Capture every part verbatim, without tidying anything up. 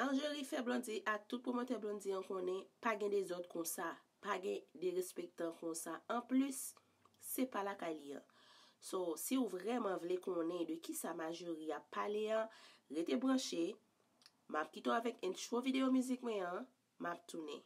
Marjorie fè Blondy ak tout pwomotè Blondy an konnen pa gen dezòd konsa, pa gen derespektan konsa. Anplis, se pa lakay li an. So, si w vrèman vle konnen de kisa Marjorie ap pale an, rete branche. M ap kite w avèk entwo videyo mizik mwen an, m ap tounen.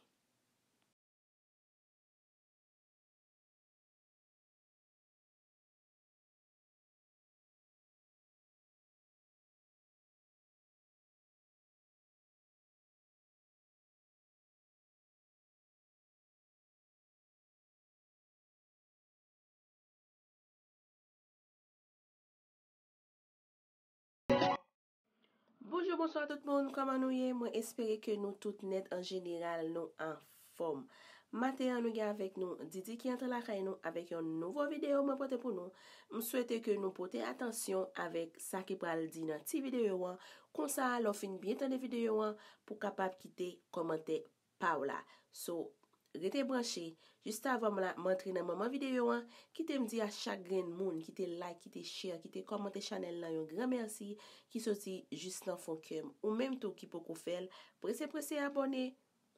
Bonjou, bonswa tout moun, kòman nou ye? Mwen espere ke nou tout nèt an jeneral, nou anfòm. Maten an, nou gen avèk nou Didi ki antre lakay nou avèk yon nouvo videyo mwen pote pou nou. M swete ke nou pote atansyon avèk sa ki pral di nan ti videyo an. Konsa, lè w fin byen tande videyo an, pou w kapab kite kòmantè pa w la. So, rete branche. Jis avan m la, m antre nan manman videyo an, kite m di a chak grenn moun ki te like, ki te share, ki te kòmante chanèl lan yon gran mèsi ki soti jis nan fon kè m. Ou menm tou ki poko fè l, prese prese abòne.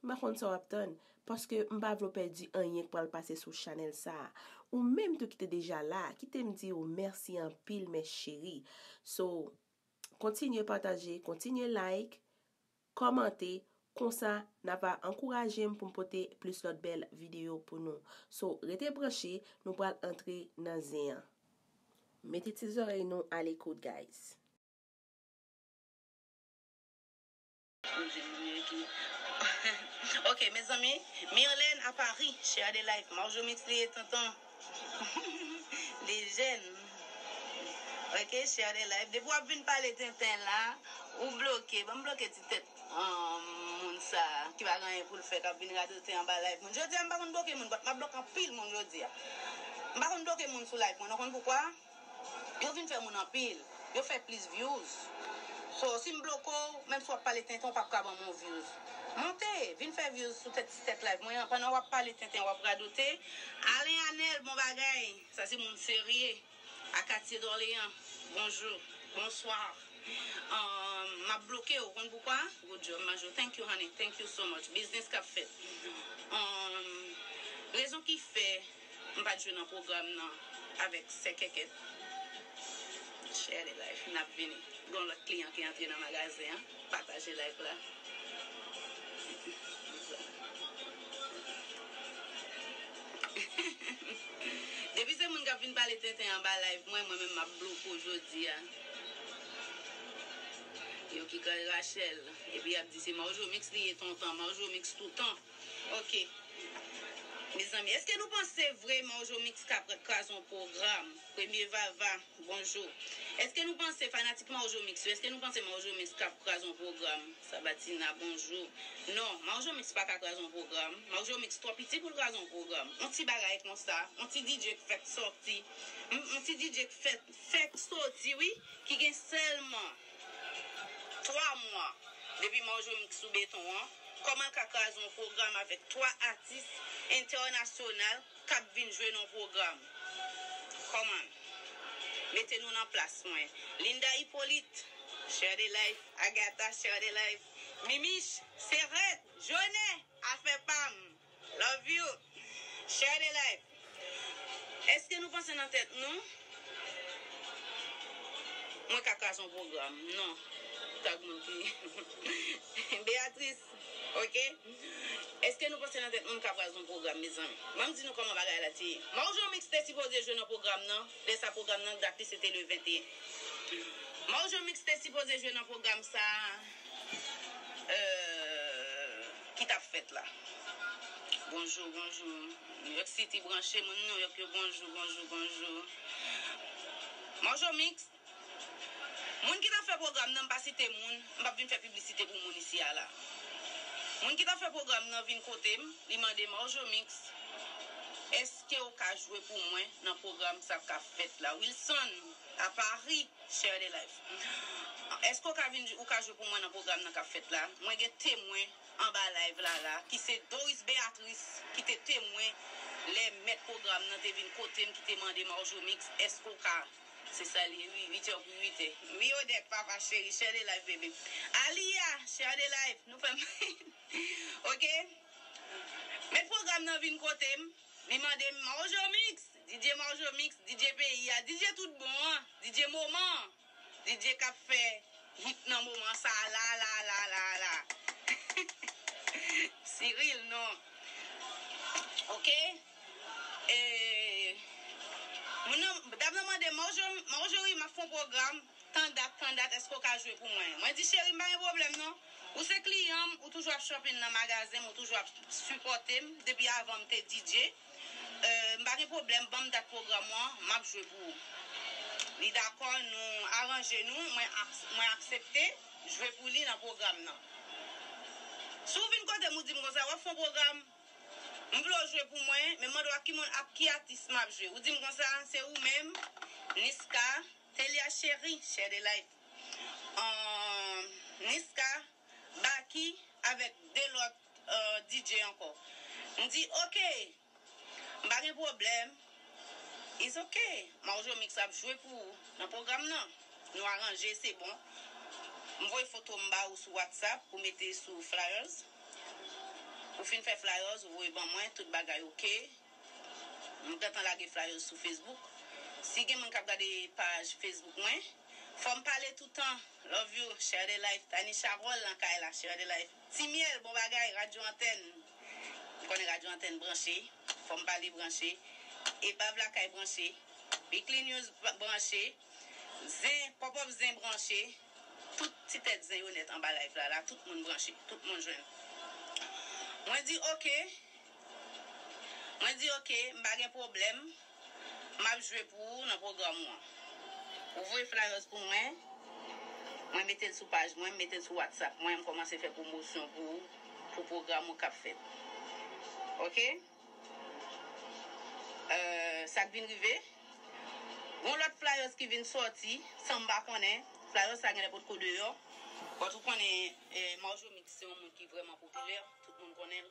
M pa konn sa w ap tann, paske m pa vle w pèdi anyen k pral pase sou chanèl sa a. Ou menm tou ki te deja la, kite m di w mèsi anpil, mes chéries. So, kontinye pataje, kontinye like, kòmante, konsa n ap ankouraje m pou m pote plis lòt bèl videyo pou nou. So, rete branche, nou pral antre nan zen an. Mete ti zòrèy nou alekout, guys. Ok, mezanmi, Mirlène à Paris, share the life. Marjo Mix li ye, tonton. Li jèn. Ok, share the life. Depi w ap vin pale tenten la, ou bloke. Ban m bloke ti tèt, um, moun sa ki pa gen anyen pou l fè, k ap vin radote anba live moun. Jodi a, m pa konn bloke moun, but m ap bloke anpil moun jodi a. M pa konn bloke moun sou live mwen, nou konn poukwa? Yo vin fè moun anpil. Yo fè plis views. So, si m bloke w, menm si w ap pale tenten, w p ap ka ban m yon views. Monte, vin fè views sou tèt, tèt live mwen an. Pandan w ap pale tenten, w ap radote. Alain Anel, bon bagay. Sa se moun serye. A Katye Dòleyan, bonjou, bonswa. Um, m ap bloke w, konn poukwa? Good job, Marjo. Thank you, honey. Thank you so much. Biznis k ap fèt. Um, rezon ki fè m pa t jwe nan pwogram nan avèk Sè Kèkèt. Share the life. N ap vini. Gen yon lòt kliyan ki antre nan magazen an. Pataje live la. Depi se moun k ap vin pale tenten anba live mwen, mwen menm m ap bloke w jodi a. Yo ki kay Rachel, epi y ap di se Marjo Mix li ye, tonton, Marjo Mix toutan. Ok. Mezanmi, èske nou panse vre Marjo Mix ka kraze yon pwogram? Premye Vava, bonjou. Èske nou panse, fanatik Marjo Mix yo, èske nou panse Marjo Mix ka kraze yon pwogram? Sabatina, bonjou. Non, Marjo Mix pa ka kraze yon pwogram. Marjo Mix twò piti pou l kraze yon pwogram. Yon ti bagay konsa, yon ti D J k fèk sòti. Yon, yon ti D J k fèk, fèk sòti, wi, ki gen sèlman twa mwa depi Marjo Mix sou beton an. Kòman l ka kraze yon pwogram avèk twa atis entènasyonal k ap vin jwe nan pwogram? Kòman? Mete nou nan plas mwen. Linda Hyppolite, share the life. Agatha, share the life. Mimich, se rèd. Jone, afè pa m. Love you. Share the life. Èske nou panse nan tèt nou mwen ka kraze yon pwogram? Non. Tag moun ki Beatrice, ok? Èske nou panse nan tèt nou m ka kraze yon pwogram, mezanmi? Ban m di nou kòman bagay la te ye. Marjo Mix te sipoze jwe nan pwogram nan. Lè sa pwogram nan, dat li se te le venteyen. Marjo Mix te sipoze jwe nan pwogram sa a, euh, ki t ap fèt la. Bonjou, bonjou. New York City branche, moun New York yo, bonjou, bonjou, bonjou. Marjo Mix, moun ki t ap fè pwogram nan, m pa site moun, m p ap vin fè piblisite pou moun isi a la. Moun ki t ap fè pwogram nan vin kote m, li mande Marjo Mix, èske w ka jwe pou mwen nan pwogram sa k ap fèt la? Wilson, a Paris, share the life. Èske w ka vin, ou ka jwe pou mwen nan pwogram nan k ap fèt la? Mwen gen temwen anba live la la, ki se Doris Beatrice, ki te temwen lè mèt pwogram nan te vin kote m, ki te mande Marjo Mix, èske w ka Se sa l ye, wi, uit è pou uit è. Wi, Odette, papa cheri, share the live, baby. Aliya, share the live. Nou fè m. Ok? Met pwogram nan vin kote m. Li mande m, Marjo Mix, D J Marjo Mix, D J peyi a, D J tout bon an, D J moman an, D J k ap fè hit nan moman sa a, la, la, la, la, la. Cyril, non. Ok? E, moun nan, dam nan mande, Marjo, Marjorie, m ap fè yon pwogram, tan dat, tan dat, èske w ka jwe pou mwen? Mwen di, cheri, m pa gen pwoblèm, non. Ou se kliyan m, ou toujou ap shopping nan magazen m, ou toujou ap sipòte m, depi avan m te D J. E, m pa gen pwoblèm, ban m dat pwogram ou an, m ap jwe pou ou. Li dakò, nou aranje nou, mwen ak-, mwen aksepte jwe pou li nan pwogram nan. Si w vin kote m, ou di m konsa, w ap fè yon pwogram, m vle w jwe pou mwen, men m mande w ak ki moun, ak ki atis m ap jwe. Ou di m konsa, se ou menm, Niska, Telia Cheri, share the live. Ahn, Niska, Baky, avèk de lòt, euh, D J ankò. M di, ok, m pa gen pwoblèm. It's ok. Marjo Mix ap jwe pou ou nan pwogram nan. Nou aranje, se bon. M voye foto m ba ou sou WhatsApp pou mete sou flyers. Ou fin fè flyers, ou voye ban mwen, tout bagay ok. M gentan lage flyers sou Facebook. Si gen moun k ap gade paj Facebook mwen, fò m pale toutan. Love you, share the life. Tani Charol nan kay la, share the life. Ti Myèl, bon bagay, radyo antèn. M konnen radyo antèn branche. Fò m pale branche. Epav Lakay branche. Big Clean News branche. Zen, Pop Up Zen branche. Tout ti tèt zen yo nèt anba live la, la, tout moun branche, tout moun jwenn. Mwen di, ok. Mwen di, ok, m pa gen pwoblèm. M ap jwe pou ou nan pwogram ou an. Ou voye flyers pou mwen. Mwen mete l sou paj mwen, m mete l sou WhatsApp mwen, m kòmanse fè pwomosyon pou ou, pou pwogram ou k ap fèt. Ok? Euh, sa k vin rive? Gon lòt flyers ki vin sòti, san m pa konnen. Flyers sa genlè potko deyò. But ou konnen, eh, Marjo Mix se yon moun ki vrèman popilè. Tout moun konnen l.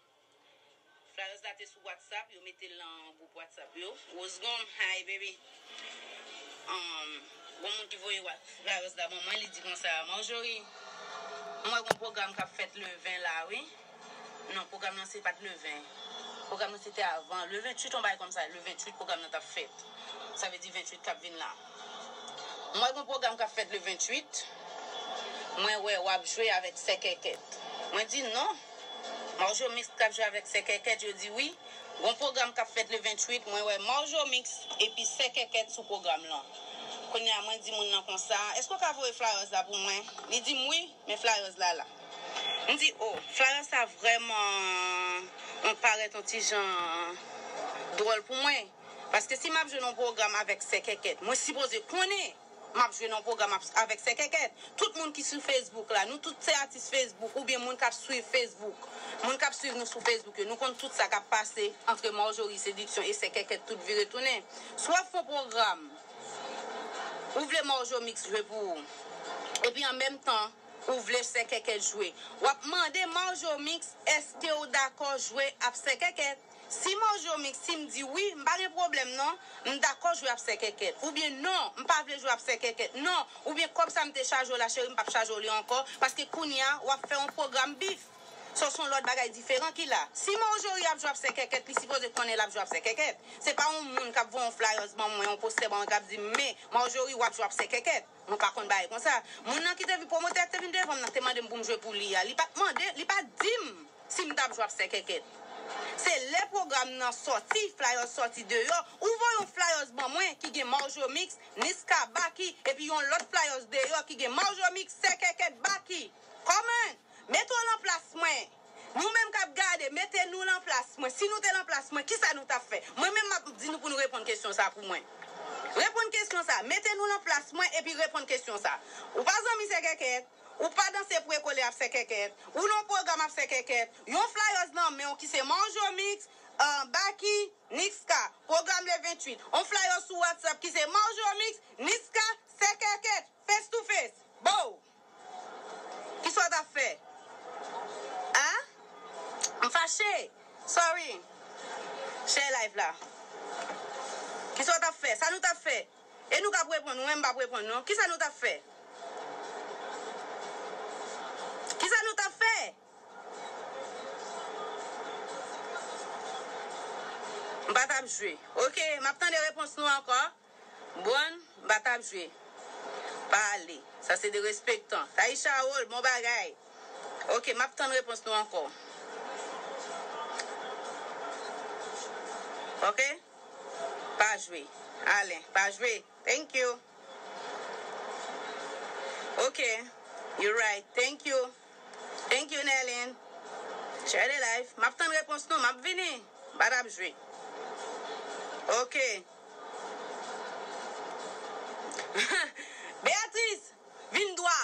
Flyers la te sou WhatsApp, yo mete l nan gwoup WhatsApp yo. Rose Gomme, hi baby. Um, gon moun ki voye wa-, flyers la ban mwen, li di konsa, Marjorie, m wè gon pwogram k ap fèt le ven la, wi. Non, pwogram nan se pa t le ven. Pwogram nan se te avan. Le venntuit, yon bagay kòmsa. Le venntuit, pwogram nan t ap fèt. Sa vle di venntuit k ap vin la. M wè gon pwogram k ap fèt le venntuit. Mwen wè w ap jwe avèk Sè Kèkèt. Mwen di non. Marjo Mix k ap jwe avèk Sè Kèkèt, yo di wi. Gon pwogram k ap fèt le venntuit, mwen wè Marjo Mix epi Sè Kèkèt sou pwogram lan. Kounye a, mwen di moun nan konsa, èske w ka voye flyers la pou mwen? Li di m wi, men flyers la la. M di, o, flyers la vrèman, yon parèt yon ti jan dwòl pou mwen. Paske si m ap jwe nan yon pwogram avèk Sè Kèkèt, mwen sipoze konnen m ap jwe nan yon pwogram ap-, avèk Sè Kèkèt. Tout moun ki sou Facebook la, nou tout se atis Facebook, oubyen moun k ap swiv Facebook. Moun k ap swiv nou sou Facebook yo, nou konn tout sa k ap pase antre Marjorie Séduction e Sè Kèkèt tout vire tounen. Si w ap fè yon pwogram, ou vle Marjo Mix jwe pou ou. Epi an menm tan, ou vle Sè Kèkèt jwe. W ap mande Marjo Mix, èske w dakò jwe ap Sè Kèkèt? Si Marjo Mix, si m di wi, m pa gen pwoblèm non, m dakò jwe ap Sè Kèkèt. Oubyen non, m pa vle jwe ap Sè Kèkèt. Non, oubyen kòb sa m te chaje w la, cheri, m p ap chaje w li ankò, paske kounye a, w ap fè yon pwogram bif. So, se yon lòt bagay diferan ki la. Si Marjorie ap jwe ap Sè Kèkèt, li sipoze konnen l ap jwe ap Sè Kèkèt. Se pa yon moun k ap voye yon flyers ban mwen, yon postè ban mwen, k ap di m, men, Marjorie, w ap jwe ap Sè Kèkèt. Mwen pa konn bagay konsa. Moun nan ki te vin, pwomotè a ki te vin devan m nan, te mande m pou m jwe pou li a. Li pa t mande, li pa t di m si m t ap jwe ap Sè Kèkèt. Se lè pwogram nan sòti, flyers sòti deyò, ou voye yon flyers ban mwen ki gen Marjo Mix, Niska, Baky, epi yon lòt flyers deyò ki gen Marjo Mix, Sè Kèkèt, Baky. Kòman? Mete w nan plas mwen. Nou menm k ap gade, mete nou nan plas mwen. Si nou te nan plas mwen, kisa nou t ap fè? Mwen menm m ap di nou pou nou reponn kesyon sa pou mwen. Reponn kesyon sa. Mete nou nan plas mwen epi reponn kesyon sa. Ou pa zanmi Sè Kèkèt, ou pa danse pou ekole ap Sè Kèkèt, ou nan yon pwogram ap Sè Kèkèt, yon flyers nan men w ki se Marjo Mix, euh, Baky, Niska, pwogram le venntuit. Yon flyers sou WhatsApp ki se Marjo Mix, Niska, Sè Kèkèt, face to face. Bow! Kisa w t ap fè? A? M fache. Sorry. Share live la. Kisa w t ap fè? Sa nou t ap fè? E nou k ap reponn, ou menm m p ap reponn non. Kisa nou t ap fè? Kisa nou t ap fè? M pa t ap jwe. Oke, m ap tande repons nou ankò. Bon, m pa t ap jwe. Pa ale. Sa se derespektan. Taïcha Rol, bon bagay. Oke, m ap tann repons nou ankò. Oke? Pa jwe. Alen, pa jwe. Thank you. Oke. You right. Thank you. Thank you, Nelin. Share the life. M ap tann repons nou. M ap vini. M pa t ap jwe. Oke. Beatrice, vin dwa.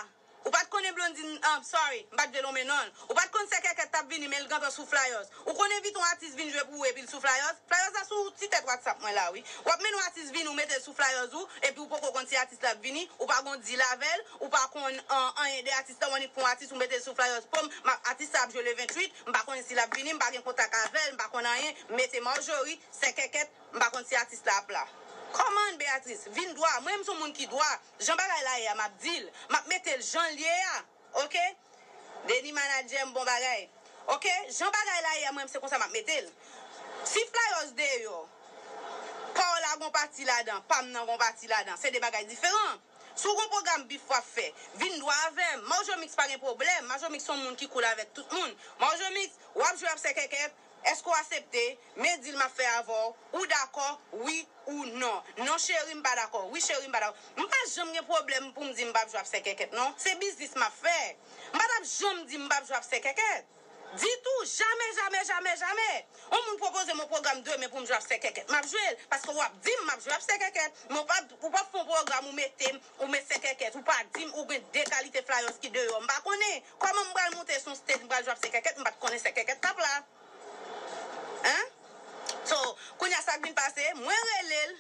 Ou pa t konnen Blondine, um, sorry, m pa t vle lonmen non l. Ou pa t konn Sè Kèkèt t ap vini, men l gentan sou flyers. Ou konnen vit yon atis vin jwe pou ou epi l sou flyers? Flyers la sou ti tèt WhatsApp mwen la, wi. W ap mennen yon atis vini, ou mete l sou flyers ou, epi ou poko konn si atis la ap vini, ou pa gon deal avè l, ou pa konn, uh, anyen de atis la, w annik pran yon atis, ou mete l sou flyers pou m, m ap, atis la ap jwe le venntuit, m pa konnen si l ap vini, m pa gen kontak avè l, m pa konn anyen, m mete Marjorie, Sè Kèkèt, m pa konn si atis la ap la. Kòman, Beatrice? Vin dwa. Mwen, m se yon moun ki dwa. Jan bagay la ye a, m ap di l. M ap mete l jan l ye a. Oke? Denis, manadjè m, bon bagay. Oke? Jan bagay la ye a, mwen, m se konsa m ap mete l. Si flyers deyò, pa w la gon pati ladan, pa m nan gon pati ladan. Se de bagay diferan. Si w gon pwogram bif w ap fè, vin dwa avè m. Marjo Mix pa gen pwoblèm. Marjo Mix se yon moun ki cool avèk tout moun. Marjo Mix, w ap jwe ap Sè Kèkèt, èske w aksepte? Men deal m ap fè avè w. Ou dakò? Wi ou non? Non, cheri, m pa dakò. Wi, cheri, m pa dakò. M pa janm gen pwoblèm pou m di m p ap jwe ap Sè Kèkèt, non. Se biznis m ap fè. M pa t ap janm di m p ap jwe ap Sè Kèkèt. Ditou, jamè, jamè, jamè, jamè. Yon moun pwopoze m yon pwogram demen pou m jwe ap Sè Kèkèt. M ap jwe l, paske w ap di m m ap jwe ap Sè Kèkèt. Men w p ap, ou p ap fè yon pwogram, ou mete m, ou met Sè Kèkèt. Ou pa di m, ou gen de kalite flyers ki deyò. M pa konnen. Kòman m pral monte sou yon stage, m pral jwe ap Sè Kèkèt, m pa t konnen Sè Kèkèt t ap la. Hein? So, kounye a sa k vin pase, mwen rele l.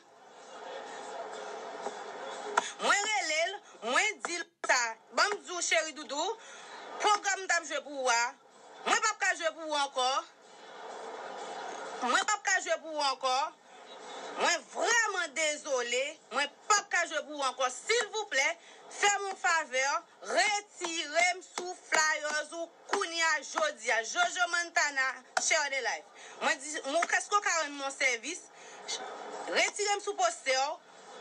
Mwen rele l, mwen di l sa. Ban m di w, cheri doudou, pwogram m t ap jwe pou ou a, mwen p ap ka jwe pou ou ankò. Mwen p ap ka jwe pou ou ankò. Mwen vrèman dezole. Mwen p ap ka jwe pou ou ankò. Silvouplè, fè m yon favè, retire m sou flyers ou kounye a jodi a. Jojo Montana, share the life. Mwen di, mwen, èske w ka rann mwen yon sèvis? Retire m sou postè w.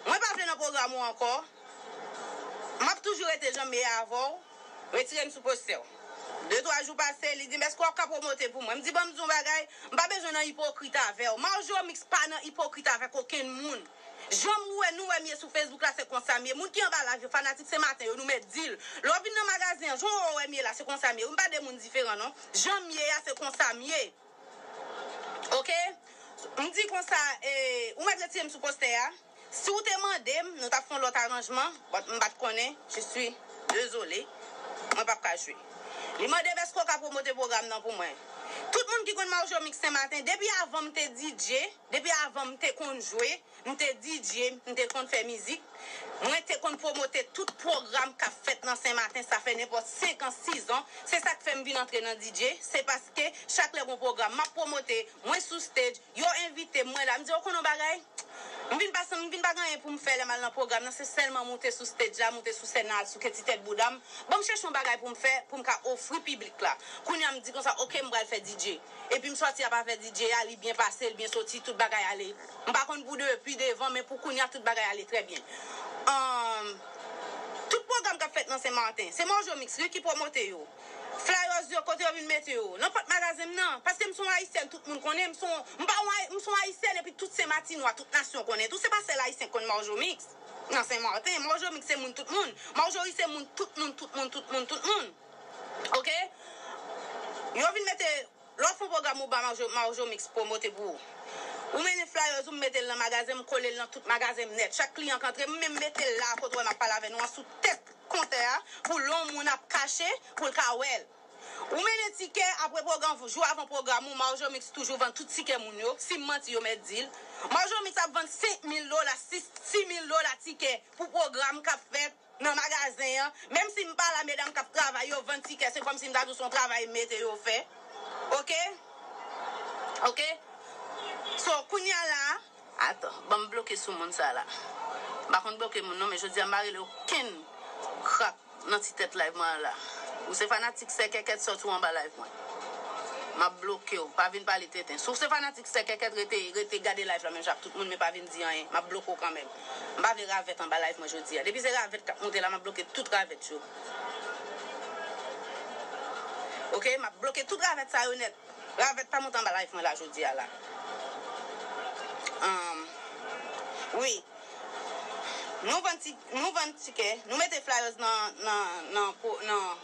Mwen pa vle nan pwogram ou ankò. M ap toujou rete jan m ye avè w. Retire m sou postè w. De, twa jou pase, li di m, èske w ap ka pwomote pou mwen? M di, ban m di yon bagay, m pa bezwen nan ipokrit avè w. Marjo Mix pa nan ipokrit avèk okenn moun. Jan m wè nou wè m ye sou Facebook la, se konsa m ye. Moun ki anba live yo, fanatik Sen Maten yo, nou mèt di l. Lè w vin nan magazen an, jan w wè m ye la, se konsa m ye. M pa de moun diferan, non. Jan m ye a, se konsa m ye. Oke? M di konsa, e, ou mèt retire m sou postè a. Si w te mande m, nou t ap fè yon lòt aranjman, but m pa t konnen, je suis désolé, mwen p ap ka jwe. Li mande m èske w ka pwomote pwogram nan pou mwen. Tout moun ki konn Marjo Mix Sen Maten, depi avan m te D J, depi avan m te konn jwe, m te D J, m te konn fè mizik, mwen te konn pwomote tout pwogram k ap fèt nan Sen Maten, sa fè nenpòt senk an, sis an. Se sa k fè m vin antre nan D J, se paske chak lè gon pwogram, m ap pwomote, mwen sou stage, yo envite m, mwen la. M di, ou konn yon bagay? M vin pa, m vin pa gen anyen pou m fè lè m al nan pwogram nan, se sèlman moute sou stage la, moute sou sèn nan, al souke ti tèt bouda m. Ban m chèche yon bagay pou m fè, pou m ka ofri piblik la. Kounye a m di konsa, oke, m pral fè D J. Epi m sòti ap avè D J a, li byen pase, li byen soti, tout bagay ale. M pa konn pou de, pi devan, men pou kounye a, tout bagay ale trè byen. Ahn, tout pwogram k ap fèt nan Sen Maten, se Marjo Mix, wi, ki pwomote yo. Flyers yo, kote yo vin mete yo? Nan pòt magazen m nan. Paske m se yon ayisyèn, tout moun konnen. M se yon, m pa yon ayi-, m se yon ayisyèn, epi tout se matinwa, tout nasyon konnen. Tou se pa sèl ayisyen k konn Marjo Mix. Nan Sen Maten, Marjo Mix se moun tout moun. Marjorie se moun tout moun, tout moun, tout moun, tout moun. Oke? Yo vin mete, lè w fè yon pwogram ou ba Marjo, Marjo Mix pwomote pou ou. Ou mennen flyers ou, m mete l nan magazen, m kole l nan tout magazen m nèt. Chak kliyan k antre, m menm mete l la kote w wè m ap pale avè nou an sou tèt kontè a, pou lè yon moun ap kache, pou l ka wè l. Ou mennen tikè, apre pwogram, jou avan pwogram ou, Marjo Mix toujou vann tout tikè moun yo. Si m manti, yo mèt di l. Marjo Mix ap vann senk mil dola, sis, sis mil dola tikè pou pwogram k ap fèt nan magazen an. Menm si m pa la, medam k ap travay yo vann tikè, se kòmsi m ta di w se yon travay m mete yo fè. Oke? Oke? So, kounye a la, atan, ban m bloke sou moun sa la. M pa konn bloke moun non, men jodi a m pa rele okenn krak nan ti tèt live mwen an la. Ou se fanatik sè kèkèt, sòti w anba live mwen. M ap bloke w. Pa vin pale tenten. Si w se fanatik sè kèkèt, rete, rete gade live la menm jan ak tout moun, men pa vin di anyen. M ap bloke w kanmenm. M pa vle ravèt anba live mwen jodi a. Depi se ravèt k ap monte la, m ap bloke tout ravèt yo. Oke, m ap bloke tout ravèt sa yo nèt. Ravèt pa monte anba live mwen la jodi a la. Ahn, wi. Nou vann ti, nou vann tikè, nou mete flyers nan, nan, nan, po- nan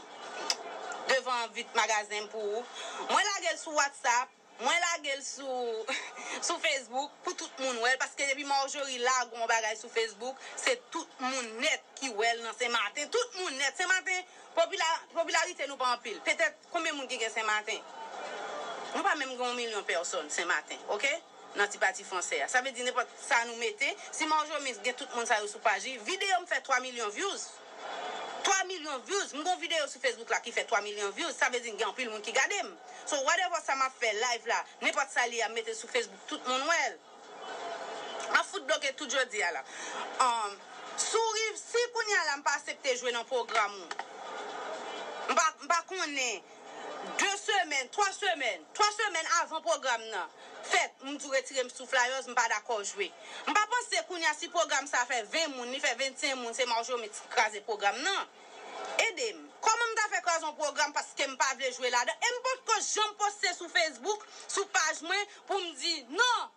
devan vit magazen pou ou. Mwen lage l sou WhatsApp, mwen lage l sou, sou Facebook pou tout moun wè l, paske depi Marjorie lage yon bagay sou Facebook, se tout moun nèt ki wè l nan Senmaten. Tout moun nèt. Senmaten, popila- popilarite nou pa anpil. Petèt, konbyen moun ki gen Senmaten? Nou pa menm gen yon milyon pèsòn Senmaten, oke? Nan ti pati fransè a. Sa vle di nenpòt sa nou mete, si Marjo Mix gen tout moun sa yo sou paj li, videyo m fè twa milyon views. Twa milyon views. M gon videyo sou Facebook la ki fè twa milyon views. Sa vle di gen anpil moun ki gade m. So, whatever sa m ap fè live la, nenpòt sa li a, m mete sou Facebook, tout moun wè l. M ap fout bloke tout jodi a la. Um, si w riv, si kounye a la m pa aksepte jwe nan pwogram ou, m pa, m pa konnen, de semèn, twa semèn, twa semèn avan pwogram nan fèt, m di w retire m sou flyers, m pa dakò jwe. M pa panse kounye a si pwogram sa fè ven moun, li fè vennsenk moun, se Marjo Mix ki kraze pwogram nan. Ede m. Kòman m ta fè kraze yon pwogram paske m pa vle jwe ladan? E m potko janm poste sou Facebook, sou paj mwen, pou m di non.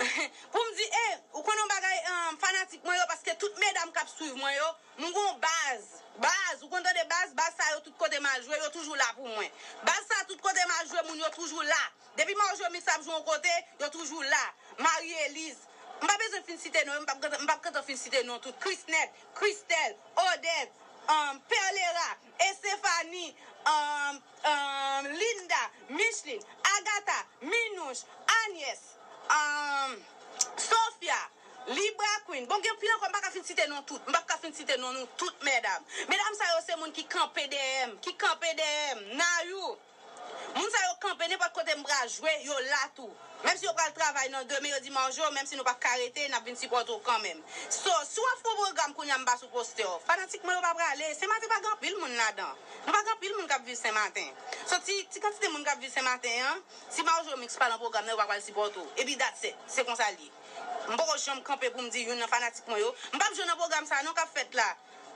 Pou m di, e, ou konn yon bagay, um, fanatik mwen yo, paske tout medam k ap swiv mwen yo, m gon baz. Baz, ou konn tande baz? Baz sa yo tout kote m al jwe, yo toujou la pou mwen. Baz sa tout kote m al jwe, moun yo toujou la. Depi Marjo Mix ap jwe yon kote, yo toujou la. Marie Elise. M pa bezwen fin site non yo, m p ap gentan, m p ap gentan fin site non tout. Christelle, Christelle, Odette, um, Perlera, Estefani, um, um, Linda, Micheline, Agatha, Minouche, Agnès, um, Sophia, Libra Queen. Bon, gen anpil ankò, m pa ka fin site non tout. M p ap ka fin site non nou tout, medam. Medam sa yo se moun ki kanpe dèyè m, ki kanpe dèyè m. Nayou. Moun sa yo kanpe nenpòt kote m pral jwe, yo la tou. Menm si yo pral travay nan demen, yo di Marjo, menm si nou pa ka rete, n ap vin sipòte w kanmenm. So, si w ap fè yon pwogram kounye a m pa sou postè w, fanatik mwen yo pa prale. Senmaten pa gen anpil moun ladan. Nou pa gen anpil moun k ap viv Senmaten. So, ti, ti kantite moun k ap viv Senmaten an, si Marjo Mix pa nan pwogram nan, yo pa pral sipòte w. Epi that's it. Se konsa l ye. M poko janm kanpe pou m di youn nan fanatik mwen yo, m p ap jwe nan pwogram sa non k ap fèt la.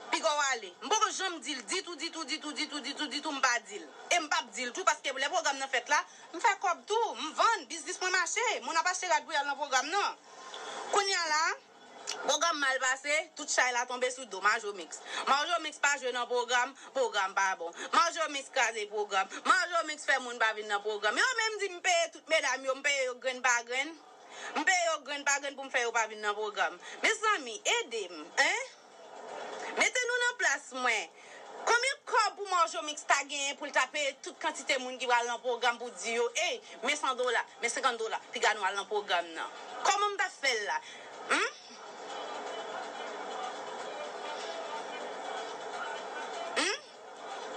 Piga w ale. M poko janm di l ditou, ditou, ditou, ditou, ditou, ditou, ditou, m pa di l. E m p ap di l tou, paske lè pwogram nan fèt la, m fè kòb tou, m vann, biznis mwen mache, moun ap achte rad pou y al nan pwogram nan. Kounye a la, pwogram mal pase, tout chay la tonbe sou do Marjo Mix. Marjo Mix pa jwe nan pwogram, pwogram pa bon. Marjo Mix kraze pwogram. Marjo Mix fè moun pa vin nan pwogram. Yo menm di m peye tout medam yo, m peye yo grenn pa grenn. M peye yo grenn pa grenn pou m fè yo pa vin nan pwogram. Mezanmi, ede m, en? Mete nou nan plas mwen. Konbyen kòb pou Marjo Mix ta genyen pou l ta peye tout kantite moun ki pral nan pwogram pou di yo, ey, men san dola, men senkant dola, piga nou al nan pwogram nan? Kòman m ta fè l la? Hmm? Hmm?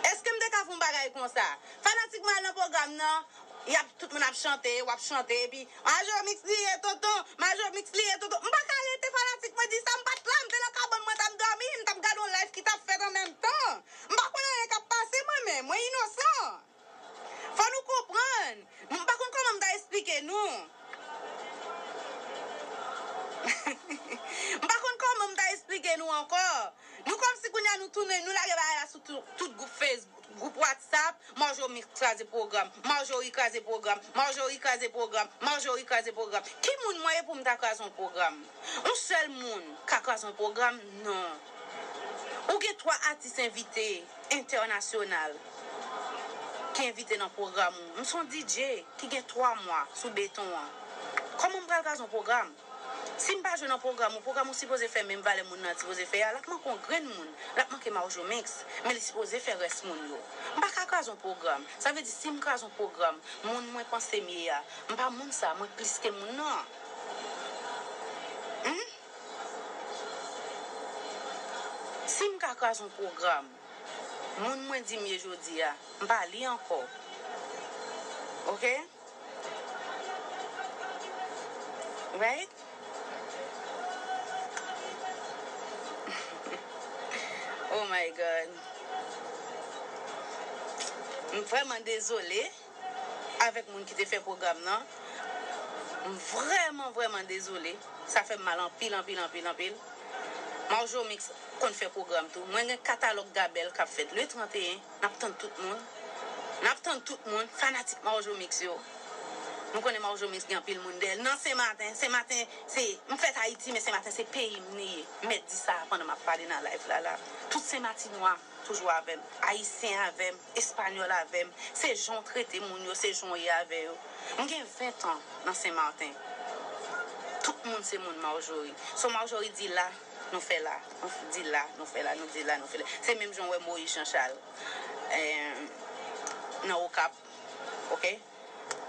Èske m te ka fè yon bagay konsa? Fanatik mwen al nan pwogram nan, y ap, tout moun ap chante, w ap chante, epi, Marjo Mix li ye, tonton, Marjo Mix li ye, tonton. M pa ka rete fanatik mwen di sa, m pa t la, m te nan kabann mwen, t ap dòmi, m t ap gade yon live ki t ap fèt an menm tan. M pa konn anyen k ap pase mwen menm, mwen inosan. Fò nou konprann. M pa konn kòman m ta esplike nou. M pa konn kòman m ta esplike nou ankò. Nou kòmsi kounye a nou tounen, nou lage bagay la sou tout, tout gwoup Facebook, gwoup WhatsApp, Marjorie kraze pwogram, Marjorie kraze pwogram, Marjorie kraze pwogram, Marjorie kraze pwogram. Ki moun mwen ye pou m ta kraze yon pwogram? Yon sèl moun ka kraze yon pwogram? Non. Ou gen twa atis envite entènasyonal ki envite nan pwogram ou. M se yon D J ki gen twa mwa sou beton an. Kòman m pral kraze yon pwogram? Si m pa jwe nan pwogram ou, pwogram ou sipoze fè menm valè moun nan sipoze fè a, l ap manke yon grenn moun, l ap manke Marjo Mix, men li sipoze fè rès moun yo. M pa ka kraze yon pwogram. Sa vle di, si m kraze yon pwogram, moun mwen panse m ye a, m pa moun sa, mwen plis ke moun nan. Hmm? Si m ka kraze yon pwogram, moun mwen di m ye jodi a, m pa li ankò. Oke? Right? Oh my God. M vrèman dezole avèk moun ki te fè pwogram nan. M vrèman, vrèman dezole. Sa fè m mal anpil, anpil, anpil, anpil. Marjo Mix konn fè pwogram tou. Mwen gen katalòg Gabèl k ap fèt le trannteyen. N ap tann tout moun. N ap tann tout moun. Fanatik Marjo Mix yo. Nou konnen Marjo Mix gen anpil moun dèyè l. Nan Senmaten, Senmaten, se, m fèt Ayiti, men Senmaten se peyi m li ye. M mèt di sa pandan m ap pale nan live la la. Tout Senmatinwa toujou avè m. Ayisyen avè m. Espanyòl avè m. Se jan w trete moun yo, se jan w ye avè yo. M gen ven tan nan Senmaten. Tout moun se moun Marjorie. So Marjorie di la, nou fè la. Nou di la, nou fè la, nou di la, nou fè la. Se menm jan w wè Moïse Jean Charles, eh, nan Okap, oke?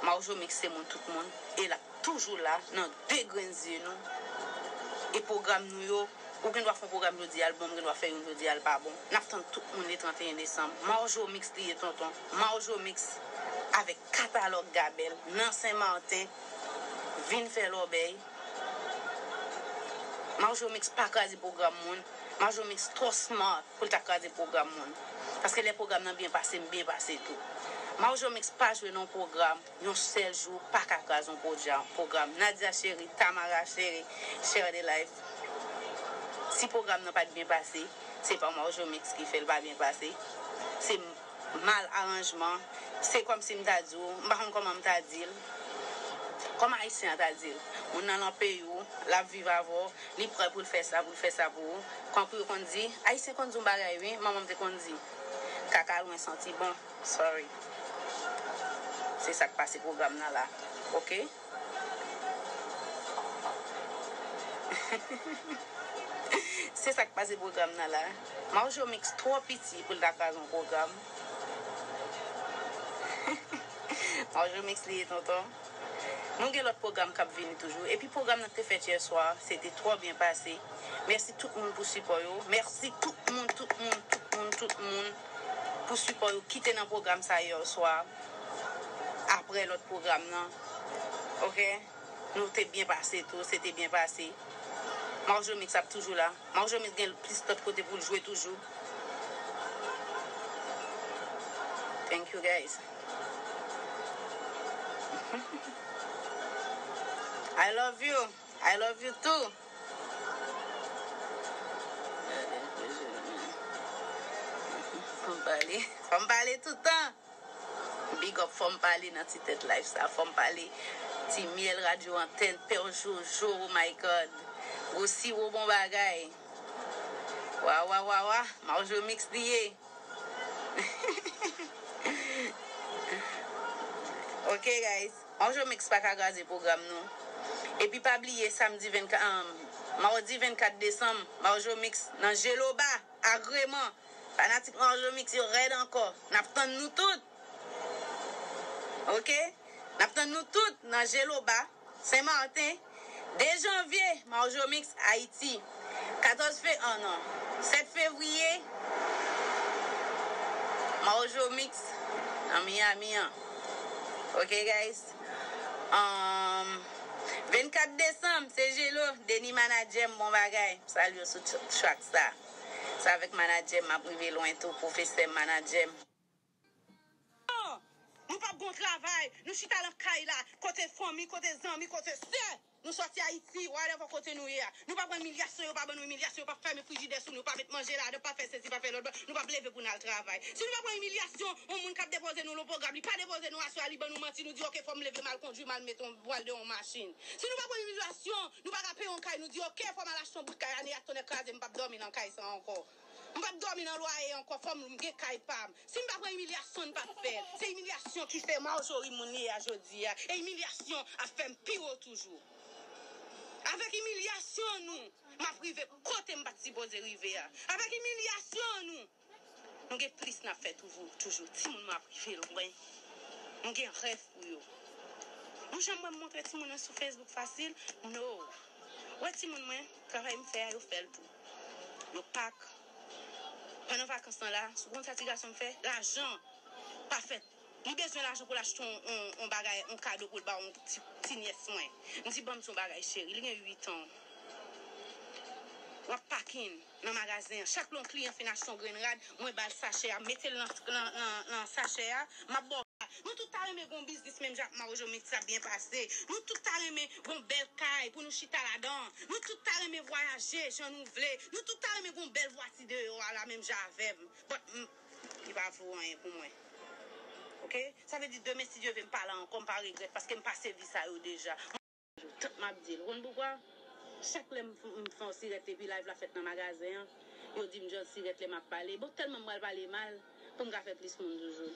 Marjo Mix se moun tout moun, e l ap toujou la nan de grenn zye nou. E pwogram nou yo, ou gen dwa fè yon pwogram jodi a l bon, ou gen dwa fè youn jodi a l pa bon. N ap tann tout moun le trannteyen desanm. Marjo Mix li ye tonton. Marjo Mix avèk katalòg Gabèl nan Senmaten. Vin fè lòbèy. Marjo Mix pa kraze pwogram moun. Marjo Mix twò smart pou l ta kraze pwogram moun. Paske lè pwogram nan byen pase, m byen pase tou. Marjo Mix pa jwe nan yon pwogram, yon sèl jou, pa ka kraze yon pwoja-, pwogram. Nadia cheri, Tamara cheri, share the life. Si pwogram nan pa t byen pase, se pa Marjo Mix ki fè l pa byen pase. Se mal aranjman. Se kòmsi m ta di w, m pa konn kòman m ta di l. Kòman Ayisyen an ta di l? Moun nan nan peyi w, l ap viv avè w, li prè pou l fè sa, pou l fè sa pou ou. Tankou yo konn di, Ayisyen konn di yon bagay wi, manman m te konn di, kaka lwen santi bon. Sorry. Se sa k pase pwogram nan la. Oke? Se sa k pase pwogram nan la. Marjo Mix twò piti pou l ta kraze yon pwogram. Marjo Mix li ye tonton. Nou gen lòt pwogram k ap vini toujou. Epi pwogram nan k te fèt yè swa, se te twò byen pase. Mèsi tout moun pou sipò yo. Mèsi tout moun, tout moun, tout moun, tout moun pou sipò yo ki te nan pwogram sa yè swa. Apre lòt pwogram nan. Oke? Nou te byen pase tou, se te byen pase. Marjo Mix ap toujou la. Marjo Mix gen plis lòt kote pou l jwe toujou. Thank you, guys. I love you. I love you too. Fò m pale. Fò m pale tout tan. Big up, fò m pale nan ti tèt live sa. Fò m pale. Ti Myèl Radyo Antèn, Pè Jojo, oh my God. Gwo siwo bon bagay. Wa, wa, wa, wa. Marjo Mix li ye. Ok, guys. Marjo Mix pa ka kraze pwogram nou. Epi pa bliye, samdi vennkat, um, mawdi vennkat desanm, Marjo Mix nan Jeloba, Agreman. Fanatik Marjo Mix yo rèd ankò. N ap tann nou tout. Ok? N ap tann nou tout nan Jeloba, Senmaten. De janvye, Marjo Mix, Ayiti. Katòz fe-, oh non. Sèt fevriye, Marjo Mix nan Miami an. Ok, guys? Um, vennkat desanm, se Jelo, Deni manadjè m, bon bagay. Salye w sou tr-, track sa. Se avèk manadjè m m ap rive lwen tou, pwofesè m, manadjè m. Non! Nou p ap gon travay, nou chita nan kay la, kote fanmi, kote zanmi, kote sè. Nou sòti Ayiti, whatever kote nou ye a. Nou pa pran imilyasyon, yo pa ban nou imilyasyon, yo pa fèmen frijidè sou nou, yo pa met manje ladan, pa fè sesi, pa fè lòt bò, nou p ap leve pou n al travay. Si nou pa pran imilyasyon, yon moun k ap depoze nou lon pwogram, li pa depoze nou aswè a, li ban nou manti, nou di, "Ok, fò m leve, m al kondui, m al met yon, m al de yon machin." Si nou pa pran imilyasyon, nou pa ka peye yon kay, nou di, "Ok, fò m al achte yon bout kay, ane a tonnè kraze, m p ap dòmi nan kay sa ankò." M p ap dòmi nan lwaye ankò, fò m gen kay pa m. Si m pa pran imilyasyon, n p ap fè l. Se imilyasyon ki fè Marjorie moun li ye a jodi a. E imilyasyon ap fè m pi wo toujou. Avèk imilyasyon nou, m ap rive kote m pa t sipoze rive a. Avèk imilyasyon nou, nou gen plis n ap fè toujou, toujou. Timoun mwen ap rive lwen. M gen rèv pou yo. Nou janm wè m montre timoun yo sou Facebook fasil? No. Wè timoun mwen, travay m fè a, yo fè l tou. Yo pak. Pandan vakans lan la, si w konn sa ti gason m fè, lajan pa fèt. Li bezwen lajan pou l achte yon, yon, yon bagay, yon kado pou l ba yon ti, ti nyès mwen. M di, "Ban m ti yon bagay, cheri." Li gen uit an. W ap pakin nan magazen an. Chak lè yon kliyan fin achte yon grenn rad, mwen ba l sachè a, mete l nan, nan, nan, nan sachè a, m ap ba w. Nou tout ta renmen gon biznis menm jan ak Mario Mix ap byen pase. Nou tout ta renmen gon bèl kay pou nou chita ladan. Nou tout ta renmen vwayaje jan nou vle. Nou tout ta renmen gon bèl vwati deyò a la menm jan avè m. But, m, li pa vo anyen pou mwen. Oke? Sa vle di demen, si Dye vle, m pa la ankò, m pa regrèt, paske m pase vi sa yo deja. Tout m ap di l. Ou konn poukwa? Chak lè m f- m fè yon sirèt epi live la fèt nan magazen an, yo di m jòl sirèt lè m ap pale. Bon, tèlman m pral pale mal pou m ka fè plis moun toujou.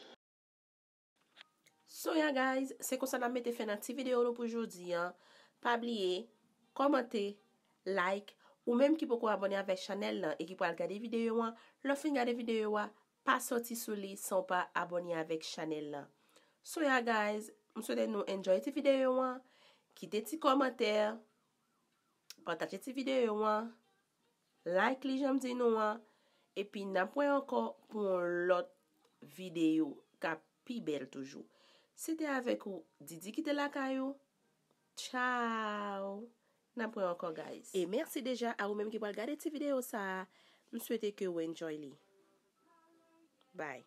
So yeah guys, se konsa n ap mete fen nan ti videyo nou pou jodi an. Pa bliye, kòmante, like, ou menm ki poko abòne avèk chanèl lan e ki pral gade videyo an, lè w fin gade videyo a, pa soti sou li san w pa abòne avèk chanèl lan. So yeah guys, m swete nou enjoy ti videyo an, kite ti kòmantè, pataje ti videyo an, like li jan m di nou an, epi n ap wè ankò pou yon lòt videyo k ap pi bèl toujou. Se te avèk ou, Didi ki te lakay ou. Ciao! N ap wè ankò, guys. E mèsi deja a ou menm ki pral gade ti videyo sa a. M swete ke w enjoy li. Bye.